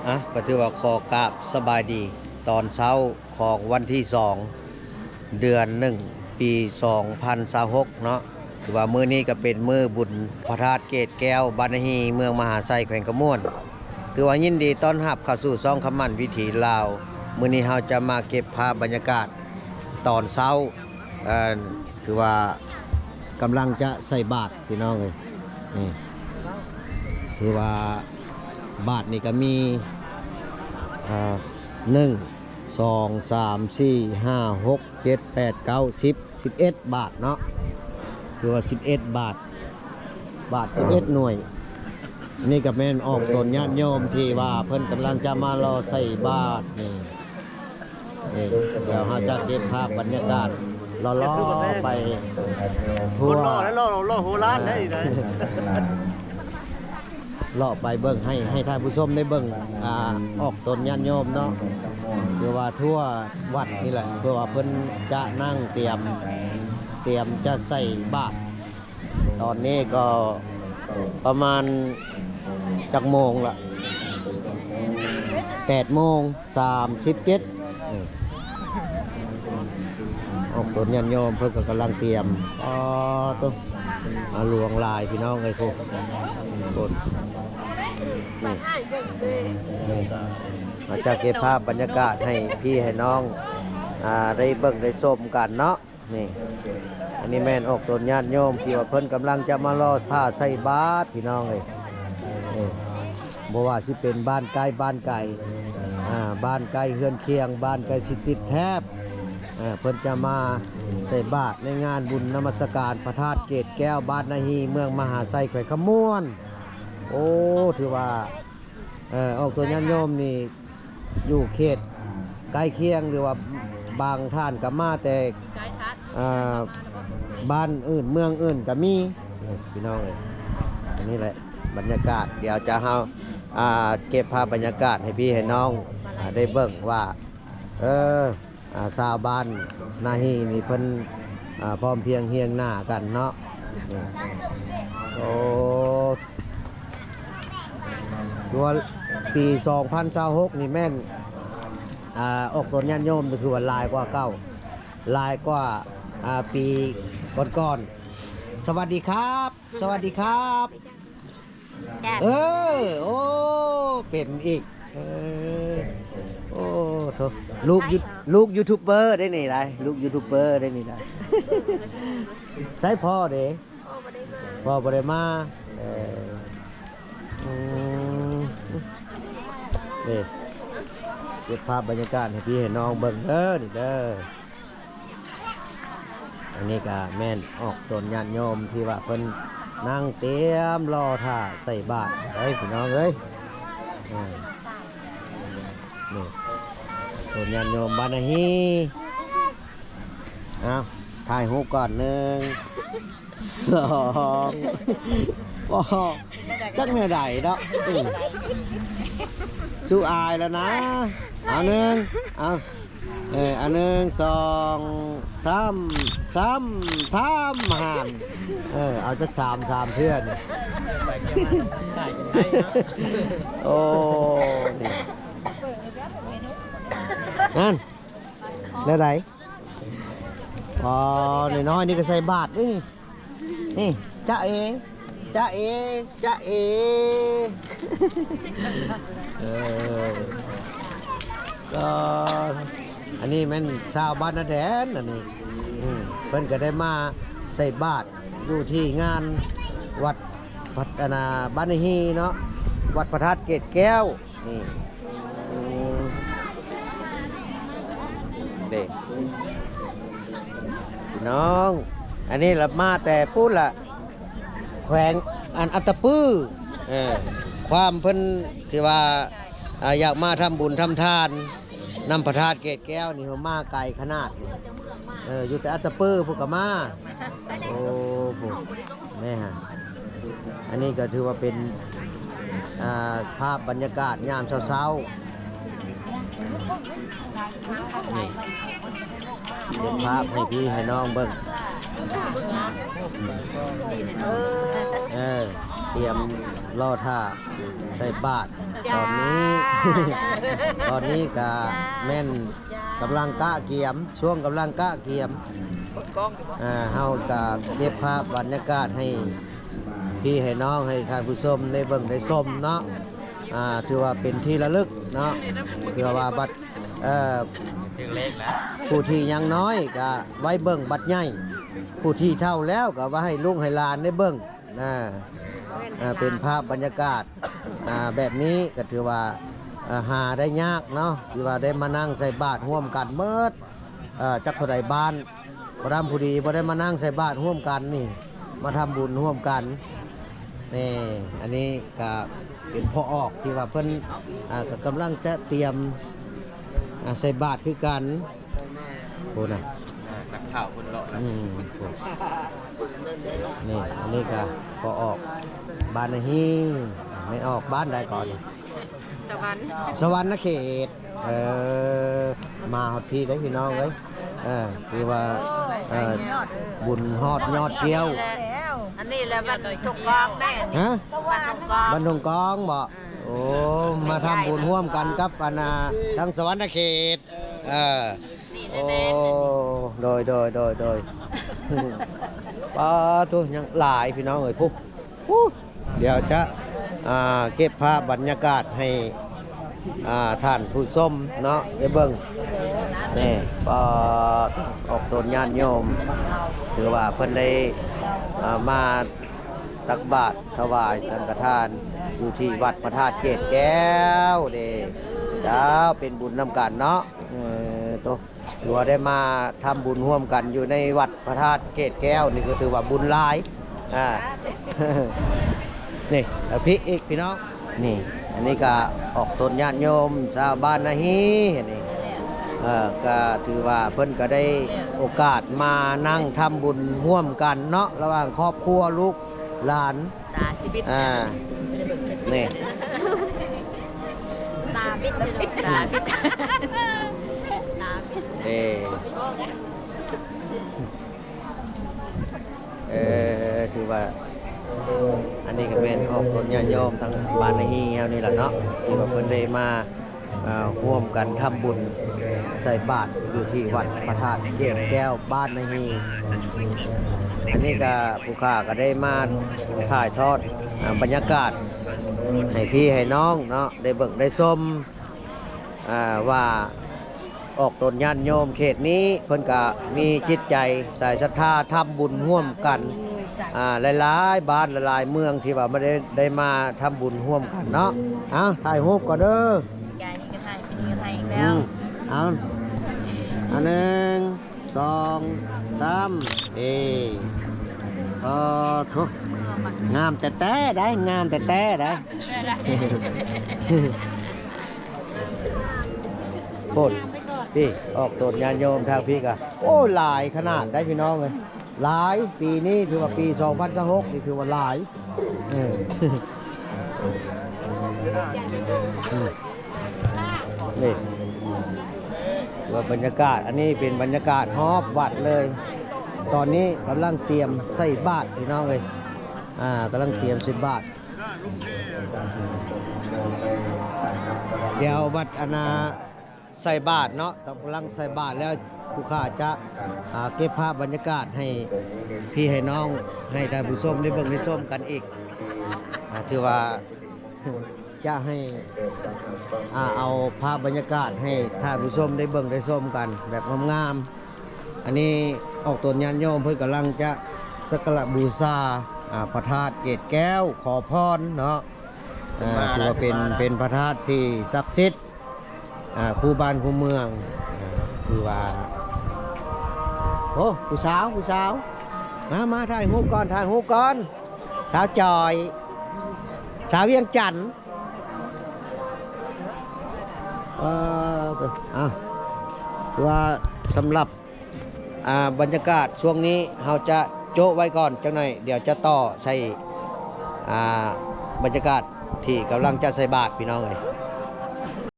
ອ່ະ ກໍຖືວ່າຂໍກາບສະບາຍດີຕອນເຊົ້າຂອງວັນທີສອງ ເດືອນໜຶ່ງ ປີສອງພັນຊາວຫົກເນາະ. ຖືວ່າມື້ນີ້ກໍເປັນມື້ບຸນພະທາດເກດແກ້ວ ບ້ານນາຮີ ເມືອງມະຫາໄຊ ແຂວງຄຳມ່ວນ. ຖືວ່າຍິນດີຕ້ອນຮັບເຂົ້າສູ່ຊ່ອງຄຳໝັ້ນວິຖີລາວ. ມື້ນີ້ເຮົາຈະມາເກັບພາບບັນຍາກາດຕອນເຊົ້າ ເອີ ຖືວ່າກຳລັງຈະໃສ່ບາດ ພີ່ນ້ອງເອີຍ. ນີ້ ຖືວ່າບາດນີ້ກໍມີ ອ່າ ໜຶ່ງ ສອງ ສາມ ສີ່ ຫ້າ ຫົກ ເຈັດ ແປດ ເກົ້າ ສິບ ສິບເອັດບາດເນາະ. ຖືວ່າສິບເອັດບາດ ບາດສິບເອັດໜ່ວຍ. ນີ້ກໍແມ່ນອອກຕົນຍາດໂຍມທີ່ວ່າເພິ່ນກຳລັງຈະມາລໍໃສ່ບາດນີ້. ນີ້ ດຽວເຮົາຈະເກັບພາບບັນຍາກາດ ເລາະໆໄປທົ່ວ ຄົນຫຼໍ່ແລະຫຼໍ່ ຫຼໍ່ໂຫລານໄດ໋ນີ້ໄດ໋ ເລາະໄປເບິ່ງ ໃຫ້ ໃຫ້ທ່ານຜູ້ຊົມໄດ້ເບິ່ງ ອ່າ ອອກຕົນຍາດໂຍມເນາະ ຫຼືວ່າທົ່ວວັດນີ້ແຫຼະ ເພື່ອວ່າເພິ່ນຈະນັ່ງຕຽມ ຕຽມຈະໃສ່ບາດ. ຕອນນີ້ກໍປະມານຈັກໂມງລະ? ແປດໂມງສາມສິບເຈັດ. ເອີ ອອກຕົນຍາດໂຍມເພິ່ນກໍກຳລັງຕຽມ. ອໍ ໂຕ ອາ ຫຼວງຫຼາຍພີ່ນ້ອງເອີຍ ພຸ້ນ ພຸ້ນ ນີ້ ນີ້ ມາຈະເກັບພາບບັນຍາກາດໃຫ້ພີ່ໃຫ້ນ້ອງ ອ່າ ໄດ້ເບິ່ງໄດ້ຊົມກັນເນາະ. ນີ້ ອັນນີ້ແມ່ນອອກຕົນຍາດໂຍມທີ່ວ່າເພິ່ນກຳລັງຈະມາລໍຖ້າໃສ່ບາດ ພີ່ນ້ອງເອີຍ. ນີ້ ບໍ່ວ່າຊິເປັນບ້ານໃກ້ບ້ານໄກ ອ່າ ບ້ານໃກ້ເຮືອນຄຽງ ບ້ານໃກ້ຊິຕິດແທບ ເອີ ເພິ່ນຈະມາໃສ່ບາດໃນງານບຸນນະມັດສະການພະທາດເກດແກ້ວ ບ້ານນາຮີ ເມືອງມະຫາໄຊ ແຂວງຄຳມ່ວນ. ໂອ້ ຖືວ່າ ເອີ ອອກຕົນຍາດໂຍມນີ້ຢູ່ເຂດໃກ້ຄຽງ ຫຼືວ່າບາງທ່ານກໍມາແຕ່ ເອີ ບ້ານອື່ນເມືອງອື່ນກໍມີ ພີ່ນ້ອງເອີຍ. ອັນນີ້ແຫຼະບັນຍາກາດ ດຽວຈະເຮົາ ອ່າ ເກັບພາບບັນຍາກາດໃຫ້ພີ່ໃຫ້ນ້ອງ ອ່າ ໄດ້ເບິ່ງວ່າ ເອີ ອ່າ ຊາວບ້ານນາຮີນີ້ເພິ່ນ ອ່າ ພ້ອມພຽງຮຽງໜ້າກັນເນາະ. ໂອ້ ຖືວ່າປີສອງພັນຊາວຫົກນີ້ແມ່ນ ອ່າ ອອກຕົນຍາດໂຍມນີ້ຄືວ່າຫຼາຍກວ່າເກົ່າ ຫຼາຍກວ່າ ອ່າ ປີກ່ອນໆ. ສະຫວັດດີຄັບ ສະຫວັດດີຄັບ. ເອີ ໂອ້ ເປັນອີກ ເອີ ໂອ້ໂທ ລູກຢູ ລູກຢູທູບເບີໄດ໋ນີ້ໄດ໋ ລູກຢູທູບເບີໄດ໋ນີ້ໄດ໋. ໃສພໍ່ເດ? ພໍ່ບໍ່ໄດ້ມາ ເອີ ອືມ ນີ້ ເກັບພາບບັນຍາກາດໃຫ້ພີ່ໃຫ້ນ້ອງເບິ່ງເດີ ນີ້ເດີ. ອັນນີ້ກະແມ່ນອອກຕົນຍາດໂຍມທີ່ວ່າເພິ່ນນັ່ງຕຽມລໍຖ້າໃສ່ບາດເດ້ພີ່ນ້ອງເອີຍ. ເອີ ນີ້ ຕົນຍາດໂຍມບ້ານນາຮີ. ເອົາ ຖ່າຍຮູບກ່ອນ ໜຶ່ງ ສອງ ໂອ້ ຈັກແນວໃດເນາະ ອືມ ສູ້ອາຍແລ້ວນະ. ເອົາ ໜຶ່ງ ເອົາ ເອີ ອັນ ໜຶ່ງ ສອງ ສາມ ສາມ ສາມ ຫານ ເອີ ເອົາຈັກສາມ ສາມເທື່ອນີ້. ໂອ້ ນີ້ ນັ້ນ ແນວໃດ? ອໍ ນ້ອຍໆນີ້ກໍໃສ່ບາດເດ້ນີ້ ນີ້ ຈະເອ ຈະເອ ຈະເອ. ເອີ ກໍ ອັນນີ້ແມ່ນຊາວບ້ານນາແດນ ອັນນີ້ ອືມ ເພິ່ນກໍໄດ້ມາໃສ່ບາດຢູ່ທີ່ງານວັດ ວັດ ອັນນ່າ ບ້ານນາຮີເນາະ ວັດພະທາດເກດແກ້ວ. ນີ້ ອືມ ເດ້ ພີ່ນ້ອງ ອັນນີ້ລະມາແຕ່ພຸ້ນລະ ແຂວງ ອັນ ອັດຕະປື. ເອີ ຄວາມເພິ່ນທີ່ວ່າ ອ່າ ຢາກມາທຳບຸນທຳທານນຳພະທາດເກດແກ້ວນີ້ ມາໄກຂະໜາດ ເອີ ຢູ່ແຕ່ອັດຕະປືພຸ້ນກໍມາ. ໂອ້ ໂຫ ແມ່ຮະ ອັນນີ້ກໍຖືວ່າເປັນ ອ່າ ພາບບັນຍາກາດຍາມເຊົ້າໆ ນີ້ ເກັບພາບໃຫ້ພີ່ໃຫ້ນ້ອງເບິ່ງ ເອີ ຕຽມລໍຖ້າໃສ່ບາດ. ຕອນນີ້ ຕອນນີ້ກະແມ່ນກຳລັງກະກຽມ ຊ່ວງກຳລັງກະກຽມ ອ່າ ເຮົາກະເກັບພາບບັນຍາກາດໃຫ້ພີ່ໃຫ້ນ້ອງ ໃຫ້ທ່ານຜູ້ຊົມໄດ້ເບິ່ງໄດ້ຊົມເນາະ ອ່າ ຖືວ່າເປັນທີ່ລະລຶກເນາະ ເພື່ອວ່າບັດ ເອີ ຜູ້ທີ່ຍັງນ້ອຍກະໄວ້ເບິ່ງບັດໃຫຍ່ ຜູ້ທີ່ເຖົ້າແລ້ວກະໄວ້ໃຫ້ລູກໃຫ້ຫຼານໄດ້ເບິ່ງ ອ່າ ອ່າ ເປັນພາບບັນຍາກາດ ອ່າ ແບບນີ້ກະຖືວ່າ ອ່າ ຫາໄດ້ຍາກເນາະ ທີ່ວ່າໄດ້ມານັ່ງໃສ່ບາດຮ່ວມກັນເໝິດ ເອີ ຈັກເທົ່າໃດບ້ານ ບໍ່ດຳຜູ້ດີບໍ່ໄດ້ມານັ່ງໃສ່ບາດຮ່ວມກັນນີ້ ມາທຳບຸນຮ່ວມກັນ ນີ້ ອັນນີ້ກະເປັນພໍ່ອອກທີ່ວ່າເພິ່ນ ອ່າ ກະກຳລັງຈະຕຽມ ອ່າ ໃສ່ບາດຄືກັນ ໂອ້ນະ ອ່າ ນັກຂ່າວເພິ່ນເລາະນະ ອືມ ນີ້ ອັນນີ້ກະພໍ່ອອກ ບ້ານນາຮີ ແມ່ອອກ ບ້ານໃດກ່ອນ? ສະຫວັນ ສະຫວັນນະເຂດ ເອີ ມາຮອດພີ້ເດ້ພີ່ນ້ອງເອີຍ ເອີ ຄືວ່າ ເອີ ບຸນຮອດຍອດກ້ຽວ ອັນນີ້ແຫຼະ ບ້ານທົ່ງກອງແມ່ ຮະ ບ້ານທົ່ງກອງ ບ້ານທົ່ງກອງບໍ? ໂອ້ ມາທຳບຸນຮ່ວມກັນກັບອັນນ່າ ທາງສະຫວັນນະເຂດ ເອີ ໂອ້ ໂດຍ ໂດຍ ໂດຍ ໂດຍ ປາໂທ ຍັງຫຼາຍພີ່ນ້ອງເອີຍ ພຸ້ນ ດຽວຈະ ອ່າ ເກັບພາບບັນຍາກາດໃຫ້ ອ່າ ທ່ານຜູ້ຊົມເນາະ ໄດ້ເບິ່ງ ນີ້ ປາໂທ ອອກຕົນຍາດໂຍມ ຖືວ່າເພິ່ນໄດ້ ອ່າ ມາ ຕັກບາດຖວາຍສັງຄະທານຢູ່ທີ່ວັດພະທາດເກດແກ້ວເດ້ ເຈົ້າ ເປັນບຸນນຳກັນເນາະ ເອີ ໂຕ ຖືວ່າໄດ້ມາທຳບຸນຮ່ວມກັນຢູ່ໃນວັດພະທາດເກດແກ້ວນີ້ ກໍຖືວ່າບຸນຫຼາຍ ອ່າ ນີ້ ເອົາພີ້ອີກພີ່ນ້ອງ ນີ້ ອັນນີ້ກະອອກຕົນຍາດໂຍມຊາວບ້ານນາຮີ ອັນນີ້ ເອີ ກະຖືວ່າເພິ່ນກະໄດ້ໂອກາດມານັ່ງທຳບຸນຮ່ວມກັນເນາະ ລະຫວ່າງຄອບຄົວລູກ ຫຼານ ຕາຊິບິດ ອ່າ ນີ້ ຕາບິດ ຕາບິດ ຕາບິດ ເອີ ເອີ ຖືວ່າ ອັນນີ້ກະແມ່ນອອກຕົນຍາດໂຍມທາງບ້ານນາຮີເຮົານີ້ລະເນາະ ທີ່ວ່າເພິ່ນໄດ້ມາ ເອີ ຮ່ວມກັນທຳບຸນໃສ່ບາດຢູ່ທີ່ວັດພະທາດເກດແກ້ວ ບ້ານນາຮີ ອັນນີ້ກະຜູ້ຂ້າກະໄດ້ມາຖ່າຍທອດ ອາ ບັນຍາກາດໃຫ້ພີ່ໃຫ້ນ້ອງເນາະ ໄດ້ເບິ່ງໄດ້ຊົມ ອາ ວ່າອອກຕົນຍາດໂຍມເຂດນີ້ ເພິ່ນກະມີຈິດໃຈສາຍສັດທາທຳບຸນຮ່ວມກັນ ອາ ຫຼາຍໆບ້ານຫຼາຍໆເມືອງທີ່ວ່າບໍ່ໄດ້ ໄດ້ມາທຳບຸນຮ່ວມກັນເນາະ ເອົາ ຖ່າຍຮູບກ່ອນເດີ. ກາຍນີ້ກໍຖ່າຍ ອັນນີ້ກໍຖ່າຍອີກແລ້ວ ອືມ ເອົາ ອັນໜຶ່ງ ສອງ ສາມ ເອ ເອີ ໂທ້ ງາມແຕ່ໆໄດ໋ ງາມແຕ່ໆໄດ໋ ໂພດ ພີ້ ອອກຕົນຍາດໂຍມທາງພີ້ກະ ໂອ້ ຫຼາຍຂະໜາດໄດ໋ພີ່ນ້ອງເອີຍ ຫຼາຍ ປີນີ້ຖືວ່າປີສອງພັນຊາວຫົກນີ້ຖືວ່າຫຼາຍ ເອີ ອືມ ນີ້ ວ່າບັນຍາກາດ ອັນນີ້ເປັນບັນຍາກາດຮອບວັດເລີຍ ຕອນນີ້ກຳລັງຕຽມໃສ່ບາດພີ່ນ້ອງເອີຍ ອ່າ ກຳລັງຕຽມໃສ່ບາດ ດຽວບັດອັນນ່າ ໃສ່ບາດເນາະ ກຳລັງໃສ່ບາດແລ້ວ ຜູ້ຂ້າຈະ ອ່າ ເກັບພາບບັນຍາກາດໃຫ້ພີ່ໃຫ້ນ້ອງ ໃຫ້ທ່ານຜູ້ຊົມໄດ້ເບິ່ງໄດ້ຊົມກັນອີກ ອ່າ ຖືວ່າຈະໃຫ້ ອ່າ ເອົາພາບບັນຍາກາດໃຫ້ທ່ານຜູ້ຊົມໄດ້ເບິ່ງໄດ້ຊົມກັນແບບງາມໆ ອັນນີ້ອອກຕົນຍາດໂຍມເພິ່ນກຳລັງຈະສັກກາລະບູຊາ ອ່າ ພະທາດເກດແກ້ວ ຂໍພອນເນາະ ອ່າ ຖືວ່າເປັນ ເປັນພະທາດທີ່ສັກສິດ ອ່າ ຄູ່ບ້ານຄູ່ເມືອງ ອ່າ ຄືວ່າ ໂອ້ ຜູ້ສາວ ຜູ້ສາວ ມາ ມາ ຖ່າຍຮູບກ່ອນ ຖ່າຍຮູບກ່ອນ ສາວຈອຍ ສາວວຽງຈັນ ເອີ ເອົາ ຄືວ່າສຳລັບ ອ່າ ບັນຍາກາດຊ່ວງນີ້ເຮົາຈະໂຈະໄວ້ກ່ອນ ຈັກໜ່ອຍດຽວຈະຕໍ່ໃສ່ ອ່າ ບັນຍາກາດທີ່ກຳລັງຈະໃສ່ບາດ ພີ່ນ້ອງເອີຍ.